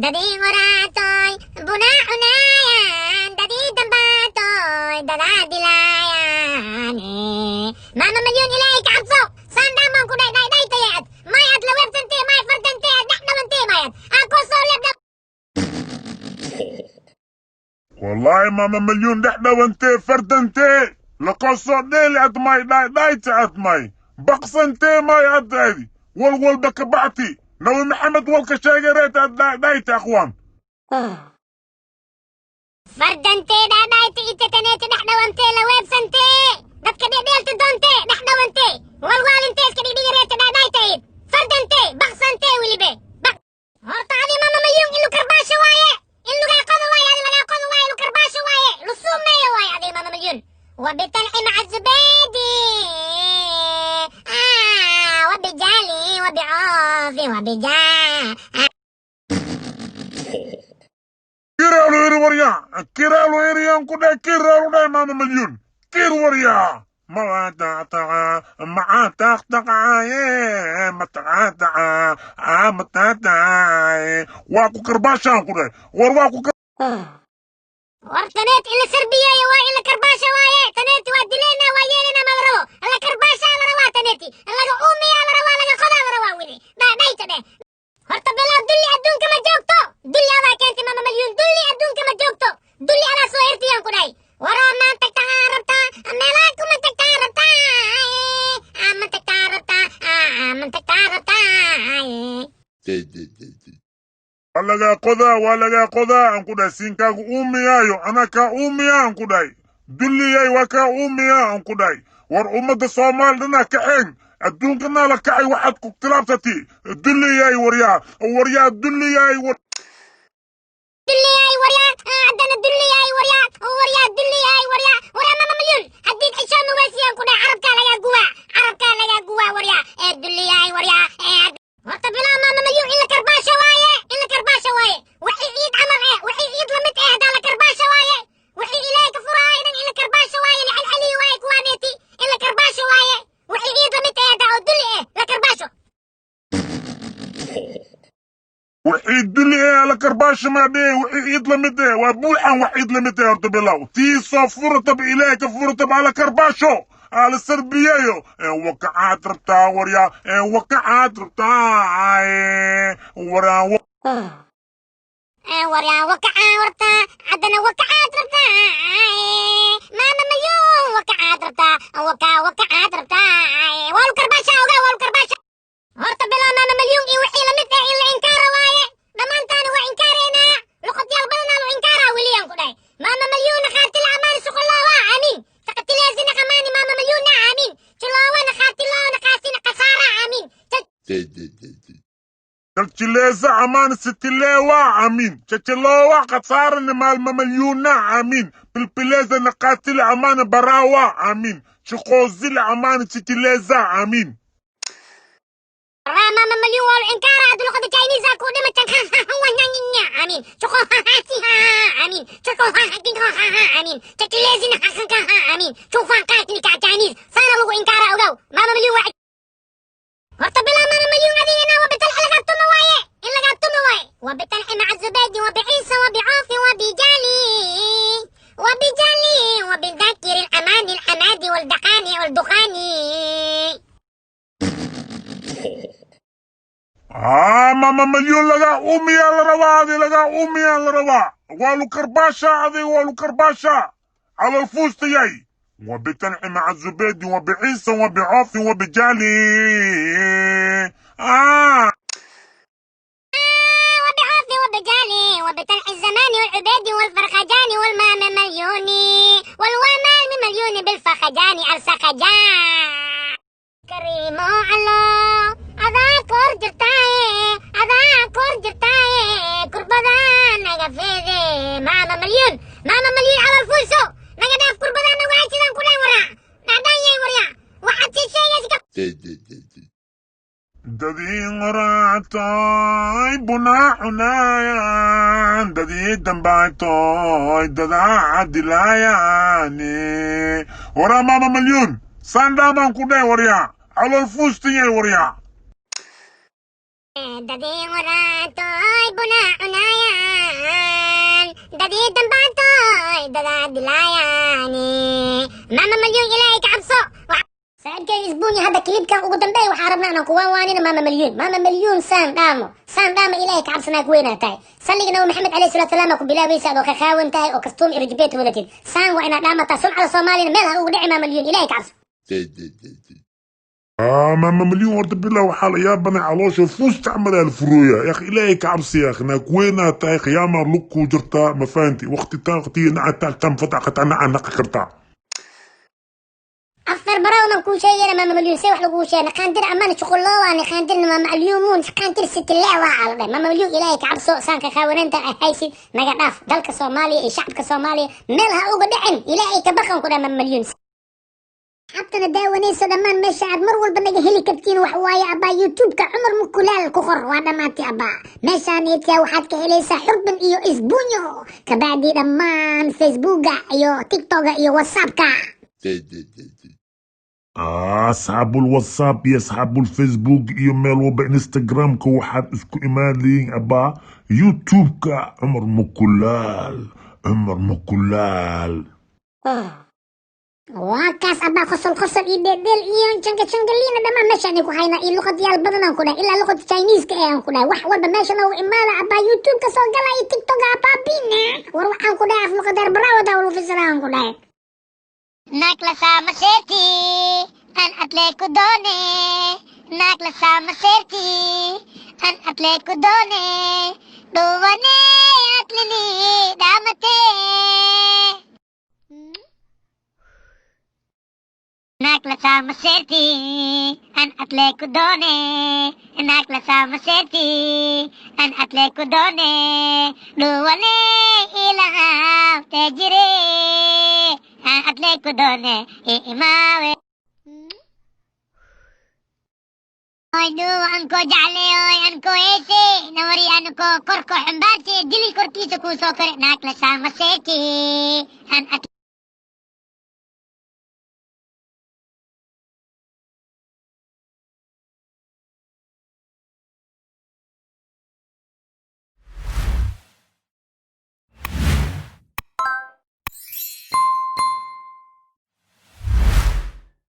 Dadii horaatoy bunaa cunaayaan, dadii dambaatoy dadaa dilaayaan. Maama Malyuun, Ilaahay ka cabso. Saan dhaamaan ku dhahay, dhaydhaytaya ad may ad la weebsantee, may fardantee, ad dhex dhawantee, may ad aa koo soo leebdha. Wallaahi, Maama Malyuun, dhex dhawantee, fardantee, laqosoo dheeli ad may dhaydhayta, ad may baqsantee, may ad adi wal walba ka bacti Nabi Maxamed walka sheegay reet ad dhaydhayta akhwaan. Fardantee, dhaadhayta itataneete, dhex dhawantee, la weebsantee, dadka dhedheelta doontee, dhex dhawantee, walwaalintee, iska dhigdhigi reete, dhaadhayta fardantee, baqsantee welibe. Horta adi, Mama Malyuun, in lu karbaasho waaye, in lugaa qodo waaye, adi lagaa qodo waaye, lu karbaasho waaye, lu suumeeyo waaye adi, Mama Malyuun. وبتنحي مع الزبادي وبجالي وبعوف وبجا. Kiraalu iri waryaa, kiraalu iriyaan ku dhahay, kiraalu dhahay, Maama Malyuun, kir waryaa, macaataaqtaqaaye mataqaataca matataay, waa ku karbaashaan ku dhahay, war waa ku. War taneet in la sarbiyeeyo waa, in la karbaasho waaye. Taneeti waa dileena, waa yeelina, ma la rabo. La karbaashaa la rabaa taneeti, laga uumiyaa la rabaa, laga qodaa la rabaa wili dhayta dheh. Horta bilow, dulli adduunka ma joogto, dulli adaa keentay, Mama Malyuun. Dulli adduunka ma joogto, dulli adaa soo hertiyaan ku dhahay. Waraa maan tagtaa rabtaa, meelaa kuma tagtaa rabtaa, ma tagtaa rabtaa, ma tagtaa rabtaa. Waa lagaa qodaa, waa lagaa qodaa aan ku dhahay. Siinkaagu uumiyaayo, anaa kaa uumiyaa aan ku dhahay. Dulliyay, waa kaa uumiyaa aan ku dhahay. War ummadda Soomaali dhanaa kaxeen, adduunkanaa la kacay, waxaad ku tilaabsati dulliyay. Waryaa, waryaa, dulliyay, war. Dulliyay waryaa, haddana dulliyay waryaa, waryaa, dulliyay waryaa, waryaa. Mama Malyuun, haddii xishood nugeysiyaan ku dhahay, carabkaa lagaa guwaa, carabkaa lagaa guwaa waryaa. Ee dulliyay waryaa. Ee horta bilaa, Mama Malyuun, in la karbaasho waaye, in la karbaasho waaye. Wixii ciid camal eh, wixii ciid lamid eh, haddaa la karbaasho waaye. Wixii Ilaahay ka furaayo dhan in la karbaasho waaye, la celceliyo waaye kuwaaneeti, in la karbaasho waaye. Wixii ciid lamid eh haddaa oo dulli eh, la karbaasho. Wixii dulli ee la karbaasho maa dhee, wixii ciid lamid eh waa buuxan, wax ciid lamid eh. Horta bilow tii soo furataba, Ilaahay ka furataba, ala karbaasho, ala sarbiyeeyo. Ee wakacaad rabtaa waryaa, ee wakacaad rabtaa, waraa. Waryaa, wakacaad rabtaa, haddana wakacaad rabtaa, Maama Malyuun, wakacaad rabtaa, waka wakacaad rabtaa, waa lu karbaasha, ogaa, waa lu karbaasha. Horta bilaa, Maama Malyuun iyo wixii lamid eh in la inkaara waaye. Dhammaantaana waa inkaareynaa, luqadyaal badanaa lu inkaaraa weliyaan ku dhahay. Maama Malyuun khaatil amaani shuquloowa, amiin. Taqatileesina khamaani Maama Malyuunna, amiin. Juloowana khaatilowna qaasina khasaara, amiin. Kaljileesa amaan sitilewa, amiin. Chachilowa khasaarana maalma malyuuna, amiin. Pilpileesa naqaatil amaan baraawa, amiin. Chiqoozil amaan chitileza, amiin. Mama Malyuun waa lu inkaara hadda luqada Chinese ku dhimatan, amiin. Chuko amiin, chuko amiin, chachilezina amiin, chufanqaatini ka Chinese saana lagu inkaara, ogow. Mama Malyuun waa horta bilaa, Mama Malyuun, adigana wabitalxi lagaa tuma waaye, in lagaa tuma waaye. وبتنحي مع الزبادي وبعيسى وبعوف وبجالي وبجالي وبذاكر الأمان الحمادي والدخاني والدخاني. Aa, Mama Malyuun, lagaa uumiyaa la rabaa adi, lagaa uumiyaa la rabaa, waa lu karbaashaa adiga, waa lu karbaashaa calool fuustayay. وبتنحي مع الزبادي وبعيسى وبعوف وبجالي آه. وبعوف وبجالي وبتنحي الزمان والعبيد والفرخجان والمام مليوني والومال مليوني بالفخجان السخجان كريم على adaa kor jirtaaye, adaa kor jirtaaye, kurbadaa naga feede. Maama Malyuun, Maama Malyuun, calal fuulso, naga dhaaf kurbadaa nagu haysidaan ku dhayn. Waraa dhadhanyay, waryaa, waxaad sii sheegaysa. Dadii qoraactoy bunaa cunaayaan, dadii dambaaytoy dadaa dilaayaani. Waraa, Maama Malyuun, saandhaamaan ku dhahay, waryaa, calool fuustayay, waryaa. Dadii qoraactoy bunaa. Maama Malyuun, Ilaahay ka cabso. Saaxiibkay Isbuunya, hadda clipkan ugu dambeeya waxaa rabnaa inaan kuwaan waanina Maama Malyuun. Maama Malyuun, saan dhaamo, saan dhaamo. Ilaahay ka cabsanaa, ku weynaa tahay. Salliga Nabi Maxamed calayhi salaatu salaam ku bilaabaysa adoo khakaawan tahay oo kastuum irjibeet wadatid. Saan waa inaad dhaamataa. Sumcada Soomaaliyana meel ha ugu dhici. Maama Malyuun, Ilaahay ka cabso. Maama Malyuun, horta bilaa waxaa la yaabanay caloosha fuusta camal aa la furooya. Ya akhi, Ilaahay ka cabsi. Ya akhi, naag weynaa tahay, qiyaamaa lug kuu jirtaa, ma fahanti? Waqti taa waqtiga naca taagtaan fatax qataa naca naqi kartaa. Afar barawnan kuu sheegayna. Maama Malyuun, see wax laguu sheegay? Naqaandir amana shuquloowa naqaandir maama alyumuun naqaandir sitilewa ala dhahay. Maama Malyuun, Ilaahay ka cabso. Saanka khaawananta ay haysid naga dhaaf. Dalka Soomaaliya iyo shacabka Soomaaliya meel ha uga dhicin. Ilaahay ka baqan ku dhaha, Maama Malyuun. Xabtana daawanayso dhammaan, meesha aad mar walba naga heli kartiin wax waaye abbaa YouTube-ka Cumar Mukulaal ku qor, waa dhammaantay abbaa. Meeshaan eedkaa waxaad ka helaysaa Xurban iyo Isbuunyo. Kabacdi dhammaan Facebooka iyo TikToka iyo WhatsAppka. Asxaabul WhatsApp iyo asxaabul Facebook iyo meel walba, Instagramka, waxaad isku imaan leeyihin abbaa YouTube-ka Cumar Mukulaal, Cumar Mukulaal. Waa kaas abbaa, qosol qosol iyo dheeldheel iyo janga jangaliina dhammaan meeshaan ku haynaa iyo luqadyaal badan aan ku dhahay, ilaa luqada Chinese-ka ee aan ku dhahay. Wax walba meesha noogu imaada abbaa, YouTube-ka soo gala iyo TikToka abbaa bina. War waxaan ku dhahay af luqadeer barawada lagu fasira aan ku dhahay. Naklasa maserti an atle ku doone, naklasa maserti an atle ku doone, dhuwane atlini damate. Naklasa maserti an atle ku doone, naklasa maserti an atle ku doone, dhuwane ilaha tejire an atle ku doone imawe. Oy du anko jacle, oy anko heese nawari, anko korko xumbaarse dili korkiisa kuu soo kore. Naklasa maserti an atle.